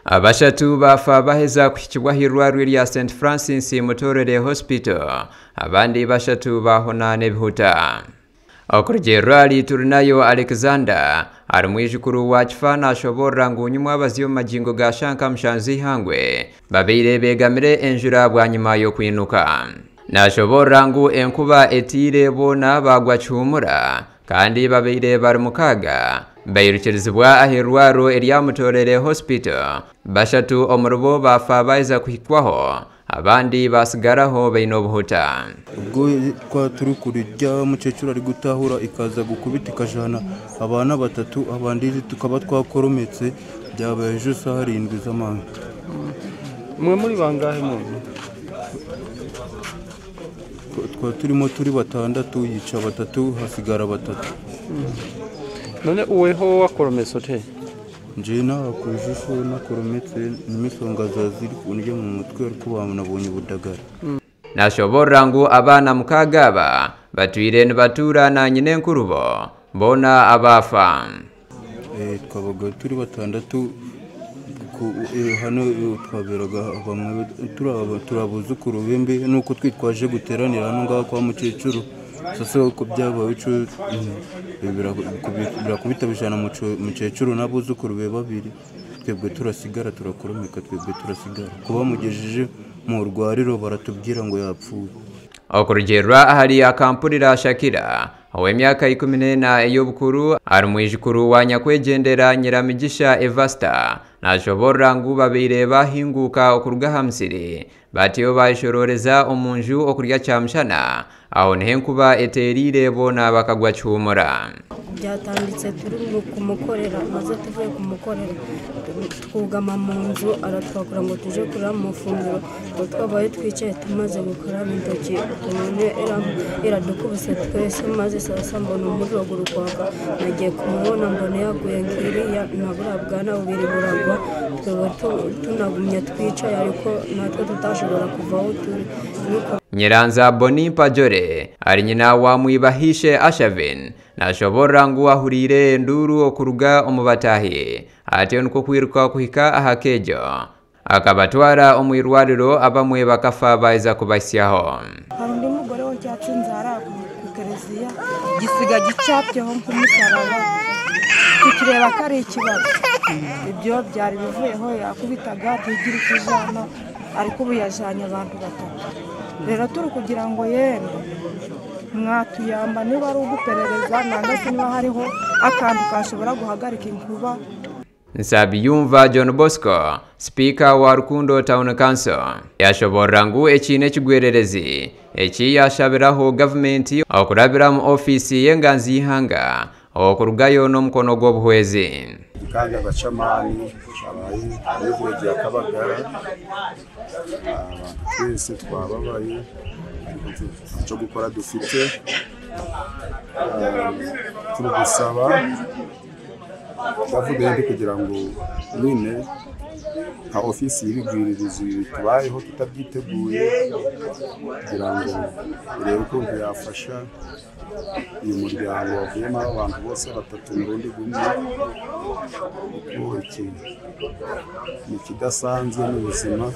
Abashatu baafa baheza kuhikibwa ah'eirwariro erya St Francis Mutorere Hospital abandi bashatu baahona n'ebihuta. Okurugiirira ahari Turinayo Alexander ari mwijukuru wa Kifa nashoboorora ngu nyimwe abazi omu magingo ga shanka mushanju z'eihangwe babaire begamire enjura bwanyima y'okwinuka. Nashoboorora ngu enkuba etiire boona bagwa kihumura kandi babaire bari mukaaga bairukirizibwa ah'eirwariro erya Mutorere Hospital bashatu omuribo baafa baheza kuhikwaho abandi basigaraho baine obuhuta. Ubwo twaba turi kurya umukecuru ari gutahura ikaza gukubita ikajana abana batatu abandi tukaba twakorometse byabaye ejo saha arindwi z'amanywa. Mwe muri bangahe muntu? Twaba turimo turi batandatu yica batatu hasigara batatu. None uweho wakorometse ute? Nje naha ku jisho nakorometse n'imisonga ziri kundya mu mutwe ariko banabonye ubudagara. Nashoborora ngu abaana mukaaga aba batwire nibatuura na nyina enkurubo boona abafa. Twabaga turi batandatu hano twaberaga bamwe turi abuzukuru bembi nuko twitwaje guteranira hano ngaha kwa mukecuru. Sasa uko byabaye ico birakubita bijana mukecuru n'abuzukuru be babiri twebwe turasigara turakoromeka twebwe turasigara kuba mugejeje mu rwariro baratubwira ngo yapfuye. Okurugiirira ahari akampurira Shakira ow'emyaka 14 ey'obukuru ari mwijukuru wa nyakwegendera Nyiramigisha Evasta nashoborora ngu babaire bahinguka okuruga aha musiri batyo bayeshororeza omu nju okurya kyamushana aho niho enkuba eteriire boona bakagwa kihumura. Byatanditse turi kumukorera maze tuvuye kumukorera twugama mu nzu aratwakura ngo tuje kurira mu mafunguro ngo twabaye twicaye tumaze gukaraba intoki tubone iradukubise twese maze sasa mbona umuriro guri kwaka nagiye kumubona mbona yaguye nkiriya na buriya bwana bubiri buragwa twebwe tunagumye twicaye ariko natwe tutashobora kuva aho turi. Nyiranza Boni Pajore ari nyina wa Mwibahishe Ashavin nashobora ngu ahurire enduru okuruga omu batahi atyo nikwo kwiruka kuhika aha kejo akabatwara omu irwariro abamwe bakafa baheza kubasyaho. Hari undi mugore wacyatse inzara ku kereziya gisiga gicapyeho nk'umusaraba tukireba ko ari ikibazo ibyo byari bivuyeho yakubitaga ntigira ikijana ariko ubu yajanye abantu batatu. Rero turi kugira ngo yemwe mwatuyamba niba ari uguperereza nangwa se niba hariho akantu kashobora guhagarika inkuba. Nsabiyumva John Bosco Speaker wa Rukundo Town Council yashoborora ngu eki n'ekigwererezi eki yashabiraho gavumenti okurabira mu ofiisi y'enganzi y'ihanga okurugayo n'omukono gw'obuhwezi. Kandi abacamani abayi village ya Kabagara twese twababaye ariko icyo gukora dufite turi gusaba gavumenti kugira ngo nyine nka ofisi y'ibigwiririzi tubayeho tutabyiteguye kugira ngo irebe ukuntu yafasha uyu muryango wavuyemo abantu bose batatu mu rundi gumwe kuko iki ni ikidasanzwe mu buzima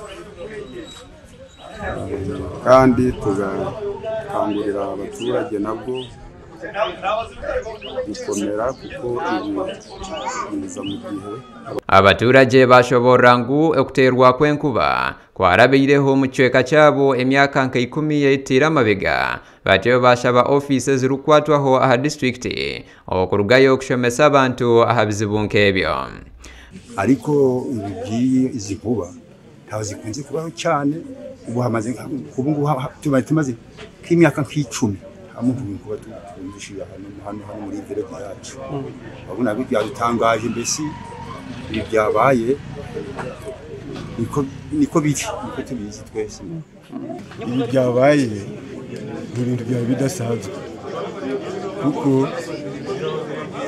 kandi tugakangurira abaturage nabwo gukomera kuko ibi biza mu gihe. Abaturage bashobora ngu okuterwa kw'enkuba kwarabaireho mu kicweka kyabo emyaka nka 10 yaitiire amabega batyo bashaba ofiisi ezirikukwatwaho aha disitulikiti okurugayo okushomesa abantu aha bizibu nk'ebyo. Ariko ibi by'iyi izi nkuba ntabwo zikunze kubaho cyane ubu hamaze ubu ngubu tumaze nk'imyaka nk'icumi nta muntu w'inkuba twumvishije hano hano muri village yacu. Urabona byadutangaje mbese ibi byabaye niko biri niko tubizi twese. Ibi byabaye ni ibintu byaba bidasanzwe kuko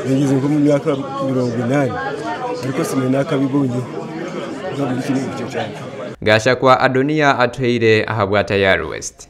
yageze nko mu myaka 80 ariko sinari nakabibonye muri kino gice cyacu. Gashakwa Adonia Atuheire ahabwa Tayari West.